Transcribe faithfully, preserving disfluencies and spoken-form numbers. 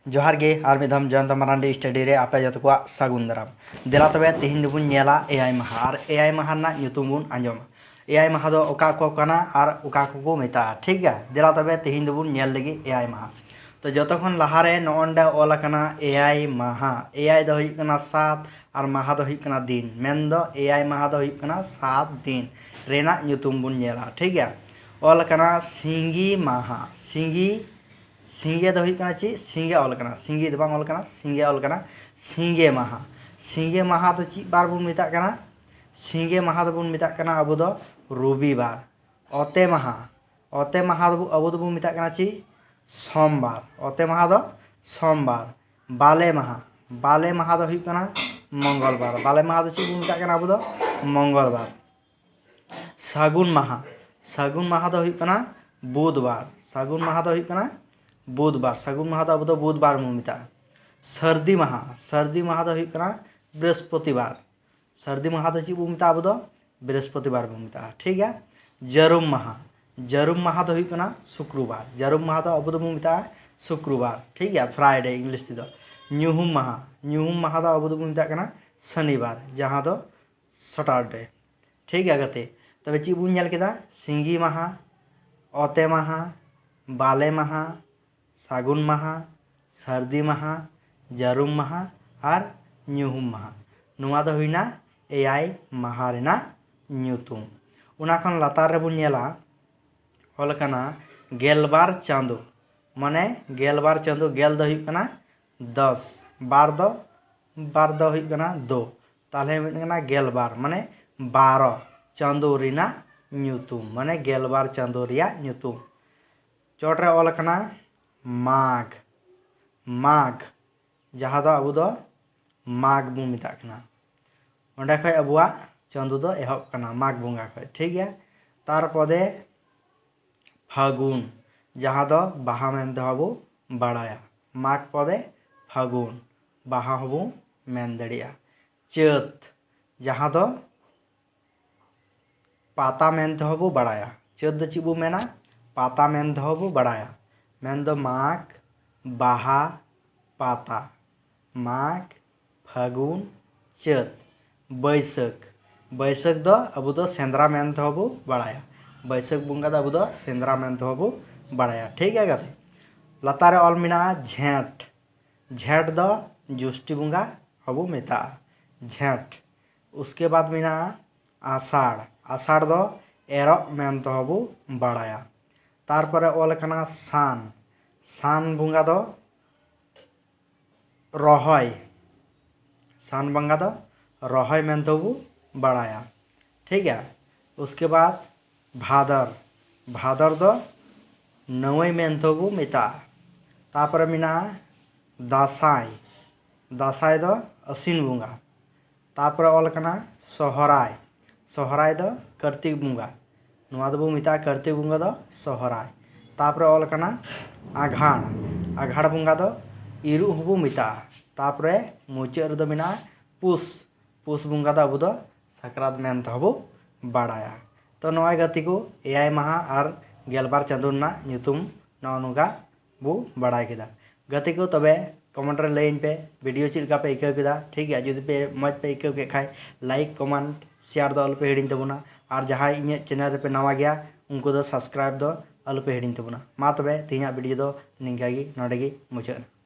ᱡᱚᱦᱟᱨ ᱜᱮ ᱟᱨ ᱢᱤᱫ ᱫᱷᱟᱣ ᱡᱚᱭᱚᱱᱛᱟ ᱢᱟᱨᱟᱱᱰᱤ ᱥᱴᱟᱰᱤ ᱨᱮ ᱟᱯᱮ ᱡᱚᱛᱚ ᱠᱚᱣᱟᱜ ᱥᱟᱹᱜᱩᱱ ᱫᱟᱨᱟᱢ᱾ ᱫᱮᱞᱟ ᱛᱚᱵᱮ ᱛᱮᱦᱮᱧ ᱫᱚᱵᱚᱱ ᱧᱮᱞᱟ ᱮᱭᱟᱭ ᱢᱟᱦᱟ ᱟᱨ ᱮᱭᱟᱭ ᱢᱟᱦᱟ ᱨᱮᱱᱟᱜ ᱧᱩᱛᱩᱢ ᱵᱚᱱ ᱟᱸᱡᱚᱢᱟ᱾ ᱮᱭᱟᱭ ᱢᱟᱦᱟ ᱫᱚ ᱚᱠᱟ ᱚᱠᱟ ᱠᱟᱱᱟ ᱟᱨ ᱚᱠᱟ ᱠᱚᱠᱚ ᱢᱮᱛᱟᱜᱼᱟ, ᱴᱷᱤᱠ ᱜᱮᱭᱟ? ᱫᱮᱞᱟ ᱛᱚᱵᱮ ᱛᱮᱦᱮᱧ ᱫᱚᱵᱚᱱ ᱧᱮᱞ ᱞᱟᱹᱜᱤᱫ ᱮᱭᱟᱭ ᱢᱟᱦᱟ᱾ ᱛᱚ ᱡᱚᱛᱚ ᱠᱷᱚᱱ ᱞᱟᱦᱟᱨᱮ ᱱᱚᱜᱼᱚ ᱱᱚᱰᱮ ᱚᱞ ᱟᱠᱟᱱᱟ ᱮᱭᱟᱭ ᱢᱟᱦᱟ᱾ ᱮᱭᱟᱭ ᱫᱚ ᱦᱩᱭᱩᱜ ᱠᱟᱱᱟ ᱥᱟᱛ ᱟᱨ ᱢᱟᱦᱟ ᱫᱚ ᱦᱩᱭᱩᱜ ᱠᱟᱱᱟ ᱫᱤᱱ, ᱢᱮᱱᱫᱚ ᱮᱭᱟᱭ ᱢᱟᱦᱟ ᱫᱚ ᱦᱩᱭᱩᱜ ᱠᱟᱱᱟ ᱥᱟᱛ ᱫᱤᱱ ᱨᱮᱱᱟᱜ ᱧᱩᱛᱩᱢ ᱵᱚᱱ ᱧᱮᱞᱟ, ᱴᱷᱤᱠ ᱜᱮᱭᱟ? ᱚᱞ ᱟᱠᱟᱱᱟ ᱥᱤᱸᱜᱤ ᱢᱟᱦᱟ᱾ ᱥᱤᱸᱜᱤ, ᱥᱤᱸᱜᱮ ᱫᱚ ᱦᱩᱭᱩᱜ ᱠᱟᱱᱟ ᱪᱮᱫ? ᱥᱤᱸᱜᱮ ᱚᱞ ᱠᱟᱱᱟ, ᱥᱤᱸᱜᱤ ᱫᱚ ᱵᱟᱝ ᱚᱞ ᱠᱟᱱᱟ, ᱥᱤᱸᱜᱮ ᱚᱞ ᱠᱟᱱᱟ᱾ ᱥᱤᱸᱜᱮ ᱢᱟᱦᱟ, ᱥᱤᱸᱜᱮ ᱢᱟᱦᱟ ᱫᱚ ᱪᱮᱫ ᱵᱟᱨ ᱵᱚᱱ ᱢᱮᱛᱟᱜ ᱠᱟᱱᱟ? ᱥᱤᱸᱜᱮ ᱢᱟᱦᱟ ᱫᱚᱵᱚᱱ ᱢᱮᱛᱟᱜ ᱠᱟᱱᱟ ᱟᱵᱚ ᱫᱚ ᱨᱚᱵᱤᱵᱟᱨ᱾ ᱚᱛᱮ ᱢᱟᱦᱟ, ᱚᱛᱮ ᱢᱟᱦᱟ ᱫᱚ ᱟᱵᱚ ᱫᱚᱵᱚᱱ ᱢᱮᱛᱟᱜ ᱠᱟᱱᱟ ᱪᱮᱫ? ᱥᱳᱢᱵᱟᱨ᱾ ᱚᱛᱮ ᱢᱟᱦᱟ ᱫᱚ ᱥᱳᱢᱵᱟᱨ᱾ ᱵᱟᱞᱮ ᱢᱟᱦᱟ, ᱵᱟᱞᱮ ᱢᱟᱦᱟ ᱫᱚ ᱦᱩᱭᱩᱜ ᱠᱟᱱᱟ ᱢᱚᱝᱜᱚᱞᱵᱟᱨ᱾ ᱵᱟᱞᱮ ᱢᱟᱦᱟ ᱫᱚ ᱪᱮᱫ ᱵᱚᱱ ᱢᱮᱛᱟᱜ ᱠᱟᱱᱟ ᱟᱵᱚ ᱫᱚ? ᱢᱚᱝᱜᱚᱞᱵᱟᱨ᱾ ᱥᱟᱹᱜᱩᱱ ᱢᱟᱦᱟ, ᱥᱟᱹᱜᱩᱱ ᱢᱟᱦᱟ ᱫᱚ ᱦᱩᱭᱩᱜ ᱠᱟᱱᱟ ᱵᱩᱫᱷᱵᱟᱨ᱾ ᱥᱟᱹᱜᱩᱱ ᱢᱟᱦᱟ ᱫᱚ ᱦᱩᱭᱩᱜ ᱠᱟᱱᱟ ᱵᱩᱫᱷᱵᱟᱨ᱾ ᱥᱟᱹᱜᱩᱱ ᱢᱟᱦᱟ ᱫᱚ ᱟᱵᱚ ᱫᱚ ᱵᱩᱫᱷᱵᱟᱨ ᱵᱚᱱ ᱢᱮᱛᱟᱜᱼᱟ᱾ ᱥᱟᱹᱨᱫᱤ ᱢᱟᱦᱟ, ᱥᱟᱹᱨᱫᱤ ᱢᱟᱦᱟ ᱫᱚ ᱦᱩᱭᱩᱜ ᱠᱟᱱᱟ ᱵᱨᱤᱦᱚᱥᱯᱚᱛᱤᱵᱟᱨ᱾ ᱥᱟᱹᱨᱫᱤ ᱢᱟᱦᱟ ᱫᱚ ᱪᱮᱫ ᱵᱚᱱ ᱢᱮᱛᱟᱜᱼᱟ? ᱟᱵᱚ ᱫᱚ ᱵᱨᱤᱦᱚᱥᱯᱚᱛᱤᱵᱟᱨ ᱵᱚᱱ ᱢᱮᱛᱟᱜᱼᱟ, ᱴᱷᱤᱠ ᱜᱮᱭᱟ? ᱡᱟᱹᱨᱩᱢ ᱢᱟᱦᱟ, ᱡᱟᱹᱨᱩᱢ ᱢᱟᱦᱟ ᱫᱚ ᱦᱩᱭᱩᱜ ᱠᱟᱱᱟ ᱥᱩᱠᱨᱚᱵᱟᱨ᱾ ᱡᱟᱹᱨᱩᱢ ᱢᱟᱦᱟ ᱫᱚ ᱟᱵᱚ ᱫᱚᱵᱚᱱ ᱢᱮᱛᱟᱜᱼᱟ ᱥᱩᱠᱨᱚᱵᱟᱨ, ᱴᱷᱤᱠ ᱜᱮᱭᱟ? ᱯᱷᱨᱟᱭᱰᱮ ᱤᱝᱞᱤᱥ ᱛᱮᱫᱚ᱾ ᱧᱩᱦᱩᱢ ᱢᱟᱦᱟ, ᱧᱩᱦᱩᱢ ᱢᱟᱦᱟ ᱫᱚ ᱟᱵᱚ ᱫᱚᱵᱚᱱ ᱢᱮᱛᱟᱜ ᱠᱟᱱᱟ ᱥᱚᱱᱤᱵᱟᱨ, ᱡᱟᱦᱟᱸ ᱫᱚ ᱥᱟᱴᱟᱨᱰᱮ, ᱴᱷᱤᱠ ᱜᱮᱭᱟ ᱜᱟᱛᱮ? ᱛᱚᱵᱮ ᱪᱮᱫ ᱵᱚᱱ ᱧᱮᱞ ᱠᱮᱫᱟ? ᱥᱤᱸᱜᱤ ᱢᱟᱦᱟ, ᱚᱛᱮ ᱢᱟᱦᱟ, ᱵᱟᱞᱮ ᱢᱟᱦᱟ, ᱥᱟᱹᱜᱩᱱ ᱢᱟᱦᱟ, ᱥᱟᱹᱨᱫᱤ ᱢᱟᱦᱟ, ᱡᱟᱹᱨᱩᱢ ᱢᱟᱦᱟ ᱟᱨ ᱧᱩᱦᱩᱢ ᱢᱟᱦᱟ᱾ ᱱᱚᱣᱟ ᱫᱚ ᱦᱩᱭᱱᱟ ᱮᱭᱟᱭ ᱢᱟᱦᱟ ᱨᱮᱱᱟᱜ ᱧᱩᱛᱩᱢ᱾ ᱚᱱᱟ ᱠᱷᱚᱱ ᱞᱟᱛᱟᱨ ᱨᱮᱵᱚᱱ ᱧᱮᱞᱟ, ᱚᱞ ᱟᱠᱟᱱᱟ ᱜᱮᱞᱵᱟᱨ ᱪᱟᱸᱫᱚ, ᱢᱟᱱᱮ ᱜᱮᱞᱵᱟᱨ ᱪᱟᱸᱫᱚ, ᱜᱮᱞ ᱫᱚ ᱦᱩᱭᱩᱜ ᱠᱟᱱᱟ ᱫᱚᱥ, ᱵᱟᱨ ᱫᱚ, ᱵᱟᱨ ᱫᱚ ᱦᱩᱭᱩᱜ ᱠᱟᱱᱟ ᱫᱚ, ᱛᱟᱦᱚᱞᱮ ᱢᱤᱫ ᱠᱟᱱᱟ ᱜᱮᱞᱵᱟᱨ, ᱢᱟᱱᱮ ᱵᱟᱨᱚ ᱪᱟᱸᱫᱚ ᱨᱮᱱᱟᱜ ᱧᱩᱛᱩᱢ, ᱢᱟᱱᱮ ᱜᱮᱞᱵᱟᱨ ᱪᱟᱸᱫᱚ ᱨᱮᱭᱟᱜ ᱧᱩᱛᱩᱢ᱾ ᱪᱚᱴ ᱨᱮ ᱚᱞ ᱟᱠᱟᱱᱟ ᱢᱟᱜᱽ, ᱢᱟᱜᱽ, ᱡᱟᱦᱟᱸ ᱫᱚ ᱟᱵᱚ ᱫᱚ ᱢᱟᱜᱽ ᱵᱚᱱ ᱢᱮᱛᱟᱜ ᱠᱟᱱᱟ᱾ ᱚᱸᱰᱮ ᱠᱷᱚᱡ ᱟᱵᱚᱣᱟᱜ ᱪᱟᱸᱫᱚ ᱫᱚ ᱮᱦᱚᱵ ᱠᱟᱱᱟ, ᱢᱟᱜᱽ ᱵᱚᱸᱜᱟ ᱠᱷᱚᱡ, ᱴᱷᱤᱠ ᱜᱮᱭᱟ? ᱛᱟᱨᱯᱚᱫᱮ ᱯᱷᱟᱹᱜᱩᱱ, ᱡᱟᱦᱟᱸ ᱫᱚ ᱵᱟᱦᱟ ᱢᱮᱱ ᱛᱮᱦᱚᱸ ᱵᱚ ᱵᱟᱲᱟᱭᱟ᱾ ᱢᱟᱜᱽ ᱯᱚᱫᱮ ᱯᱷᱟᱹᱜᱩᱱ, ᱵᱟᱦᱟ ᱦᱚᱸᱵᱚ ᱢᱮᱱ ᱫᱟᱲᱮᱭᱟᱜᱼᱟ᱾ ᱪᱟᱹᱛ, ᱡᱟᱦᱟᱸ ᱫᱚ ᱯᱟᱛᱟ ᱢᱮᱱ ᱛᱮᱦᱚᱸ ᱵᱚ ᱵᱟᱲᱟᱭᱟ᱾ ᱪᱟᱹᱛ ᱫᱚ ᱪᱮᱫ ᱵᱚ ᱢᱮᱱᱟ? ᱯᱟᱛᱟ ᱢᱮᱱ ᱛᱮᱦᱚᱸ ᱵᱚ ᱵᱟᱲᱟᱭᱟ᱾ ᱢᱮᱱᱫᱚ ᱢᱟᱜᱽ, ᱵᱟᱦᱟ, ᱯᱟᱛᱟ᱾ ᱢᱟᱜᱽ, ᱯᱷᱟᱹᱜᱩᱱ, ᱪᱟᱹᱛ, ᱵᱟᱹᱭᱥᱟᱹᱠᱷ᱾ ᱵᱟᱹᱭᱥᱟᱹᱠᱷ ᱫᱚ ᱟᱵᱚ ᱫᱚ ᱥᱮᱸᱫᱽᱨᱟ ᱢᱮᱱ ᱛᱮᱦᱚᱸ ᱵᱚ ᱵᱟᱲᱟᱭᱟ᱾ ᱵᱟᱹᱭᱥᱟᱹᱠᱷ ᱵᱚᱸᱜᱟ ᱫᱚ ᱟᱵᱚ ᱫᱚ ᱥᱮᱸᱫᱽᱨᱟ ᱢᱮᱱ ᱛᱮᱦᱚᱸ ᱵᱚ ᱵᱟᱲᱟᱭᱟ᱾ ᱴᱷᱤᱠ ᱜᱮᱭᱟ ᱜᱟᱛᱮ? ᱞᱟᱛᱟᱨ ᱨᱮ ᱚᱞ ᱢᱮᱱᱟᱜᱼᱟ ᱡᱷᱮᱸᱴ᱾ ᱡᱷᱮᱸᱴ ᱫᱚ ᱡᱩᱥᱴᱤ ᱵᱚᱸᱜᱟ ᱦᱚᱸᱵᱚ ᱢᱮᱛᱟᱜᱼᱟ᱾ ᱡᱷᱮᱸᱴ᱾ ᱩᱥᱠᱮ ᱵᱟᱫ ᱢᱮᱱᱟᱜᱼᱟ ᱟᱥᱟᱲ᱾ ᱟᱥᱟᱲ ᱫᱚ ᱮᱨᱚᱜ ᱢᱮᱱ ᱛᱮᱦᱚᱸ ᱵᱚ ᱵᱟᱲᱟᱭᱟ᱾ ᱛᱟᱨᱯᱚᱨᱮ ᱚᱞ ᱟᱠᱟᱱᱟ ᱥᱟᱱ᱾ ᱥᱟᱱ ᱵᱚᱸᱜᱟ ᱫᱚ ᱨᱚᱦᱚᱭ᱾ ᱥᱟᱱ ᱵᱚᱸᱜᱟ ᱫᱚ ᱨᱚᱦᱚᱭ ᱢᱮᱱ ᱛᱮᱦᱚᱸ ᱵᱚ ᱵᱟᱲᱟᱭᱟ᱾ ᱴᱷᱤᱠ ᱜᱮᱭᱟ? ᱩᱥᱠᱮ ᱵᱟᱫ ᱵᱷᱟᱫᱚᱨ᱾ ᱵᱷᱟᱫᱚᱨ ᱫᱚ ᱱᱟᱹᱣᱟᱹᱭ ᱢᱮᱱ ᱛᱮᱦᱚᱸ ᱵᱚ ᱢᱮᱛᱟᱜᱼᱟ᱾ ᱛᱟᱨᱯᱚᱨᱮ ᱢᱮᱱᱟᱜᱼᱟ ᱫᱟᱸᱥᱟᱭ᱾ ᱫᱟᱸᱥᱟᱭ ᱫᱚ ᱟᱹᱥᱤᱱ ᱵᱚᱸᱜᱟ᱾ ᱛᱟᱨᱯᱚᱨᱮ ᱚᱞ ᱟᱠᱟᱱᱟ ᱥᱚᱦᱨᱟᱭ᱾ ᱥᱚᱦᱨᱟᱭ ᱫᱚ ᱠᱟᱨᱛᱤᱠ ᱵᱚᱸᱜᱟ᱾ ᱱᱚᱣᱟ ᱫᱚᱵᱚ ᱢᱮᱛᱟᱜᱼᱟ ᱠᱟᱨᱛᱤᱠ ᱵᱚᱸᱜᱟ ᱫᱚ ᱥᱚᱦᱨᱟᱭ᱾ ᱛᱟᱨᱯᱚᱨᱮ ᱚᱞ ᱟᱠᱟᱱᱟ ᱟᱸᱜᱷᱟᱲ᱾ ᱟᱸᱜᱷᱟᱲ ᱵᱚᱸᱜᱟ ᱫᱚ ᱤᱨᱚᱜ ᱦᱚᱸᱵᱚ ᱢᱮᱛᱟᱜᱼᱟ᱾ ᱛᱟᱨᱯᱚᱨᱮ ᱢᱩᱪᱟᱹᱫ ᱨᱮᱫᱚ ᱢᱮᱱᱟᱜᱼᱟ ᱯᱩᱥ᱾ ᱯᱩᱥ ᱵᱚᱸᱜᱟ ᱫᱚ ᱟᱵᱚ ᱫᱚ ᱥᱟᱠᱨᱟᱛ ᱢᱮᱱ ᱛᱮᱦᱚᱸ ᱵᱚ ᱵᱟᱲᱟᱭᱟ᱾ ᱛᱚ ᱱᱚᱜᱼᱚᱭ ᱜᱟᱛᱮ ᱠᱚ, ᱮᱭᱟᱭ ᱢᱟᱦᱟ ᱟᱨ ᱜᱮᱞᱵᱟᱨ ᱪᱟᱸᱫᱳ ᱨᱮᱱᱟᱜ ᱧᱩᱛᱩᱢ ᱱᱚᱜᱼᱚ ᱱᱚᱝᱠᱟ ᱵᱚ ᱵᱟᱲᱟᱭ ᱠᱮᱫᱟ᱾ ᱜᱟᱛᱮ ᱠᱚ, ᱛᱚᱵᱮ ᱠᱚᱢᱮᱱᱴ ᱨᱮ ᱞᱟᱹᱭᱟᱹᱧ ᱯᱮ, ᱵᱷᱤᱰᱤᱭᱳ ᱪᱮᱫ ᱞᱮᱠᱟ ᱯᱮ ᱟᱹᱭᱠᱟᱹᱣ ᱠᱮᱫᱟ? ᱴᱷᱤᱠ ᱜᱮᱭᱟ, ᱡᱩᱫᱤ ᱯᱮ ᱢᱚᱡᱽ ᱯᱮ ᱟᱹᱭᱠᱟᱹᱣ ᱠᱮᱫ ᱠᱷᱟᱡ, ᱞᱟᱭᱤᱠ, ᱠᱚᱢᱮᱱᱴ, ᱥᱮᱭᱟᱨ ᱫᱚ ᱟᱞᱚᱯᱮ ᱦᱤᱲᱤᱧ ᱛᱟᱵᱚᱱᱟ᱾ ᱟᱨ ᱡᱟᱦᱟᱸᱭ ᱤᱧᱟᱹᱜ ᱪᱮᱱᱮᱞ ᱨᱮᱯᱮ ᱱᱟᱣᱟ ᱜᱮᱭᱟ, ᱩᱱᱠᱩ ᱫᱚ ᱥᱟᱵᱥᱠᱨᱟᱭᱤᱵ ᱫᱚ ᱟᱞᱚᱯᱮ ᱦᱤᱲᱤᱧ ᱛᱟᱵᱚᱱᱟ᱾ ᱢᱟ ᱛᱚᱵᱮ, ᱛᱮᱦᱮᱧᱟᱜ ᱵᱷᱤᱰᱤᱭᱳ ᱫᱚ ᱱᱤᱝᱠᱟ ᱜᱮ, ᱱᱚᱰᱮ ᱜᱮ ᱢᱩᱪᱟᱹᱫ ᱮᱱᱟ᱾